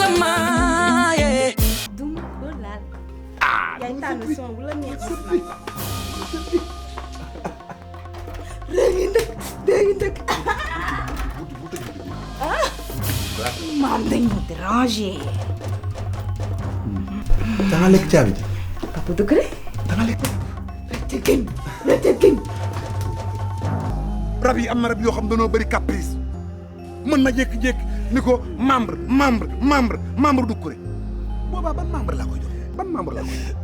sama ye duma ko laal yaay tànn son bu la neex dégg ndëkk maam dañ ma déranger da nga lekk caabi ji. Papa Doucouré da nga lekk. rëccëgin rab yi am na rab yoo xam dañoo bëri caprice mën na jékki-jékki ni ko membre Doucouré boobaa ban membre laa koy jox ban membre laa koy jox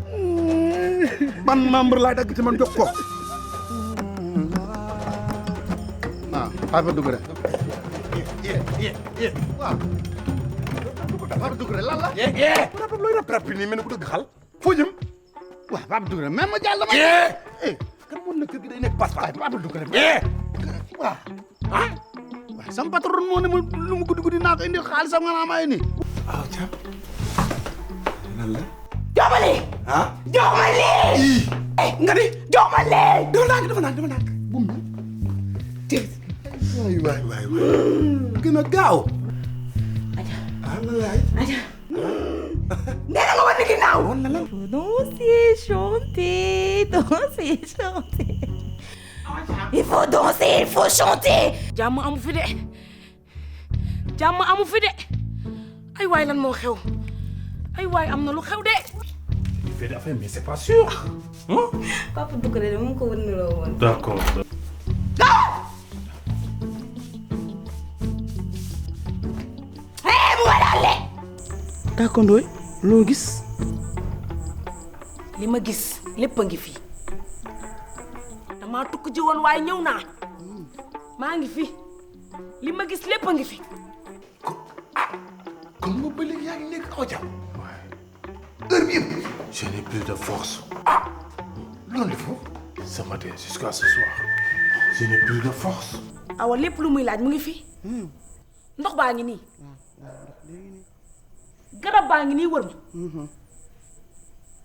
ban membre laa dagg ci man jox ko. ah Papa Doucouré. waaw. Papa Doucouré lan la. rab looy rap nii mel ni ku dëgg xal foo jëm. waaw Papa Doucouré même ma jàll ma. kan mën na kër gi day nekk passe-passe. Papa Doucouré. waaw ah. waaw sama patron moo ne ma lu mu guddi naa ko indi xaalisam nga naa may nii. waaw Thiam. lan la. jox ma lii ah. jox ma lii nga ni. jox ma lii dafa nànk bum waay gën a gaaw. aja ah lan laay. aja nee na nga war ni ginnaaw woon na lan. danser chanter il faut danser il faut chanter jàmm amu fi de ay waay lan moo xew ay waay am na lu xew de. il fait affaire mais c'est pas sûr. Papa Doucouré de mu ko wëndaloo woon d'accord. bu ma daale Kaka Ndoye loo gis. li ma gis lépp a ngi fi damaa tukk ji woon waaye ñëw naa maa ngi fi li ma gis lépp a ngi fi. kon nga ba léegi yaa ngi nekk aw jàmm. heure bi yëpp. Je n'ai plus de force. loolu foofu. Ce matin jusqu'à ce soir. Je n'ai plus de force. awa lépp lu muy laaj mu ngi fi ndox baa ngi nii garab baa ngi nii wër ma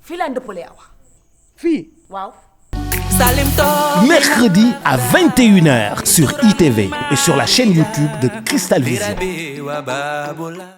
fii laa ndëppalee awa fii. waaw. Mercredi à 21h sur ITV et sur la chaîne YouTube de Crystal Vision.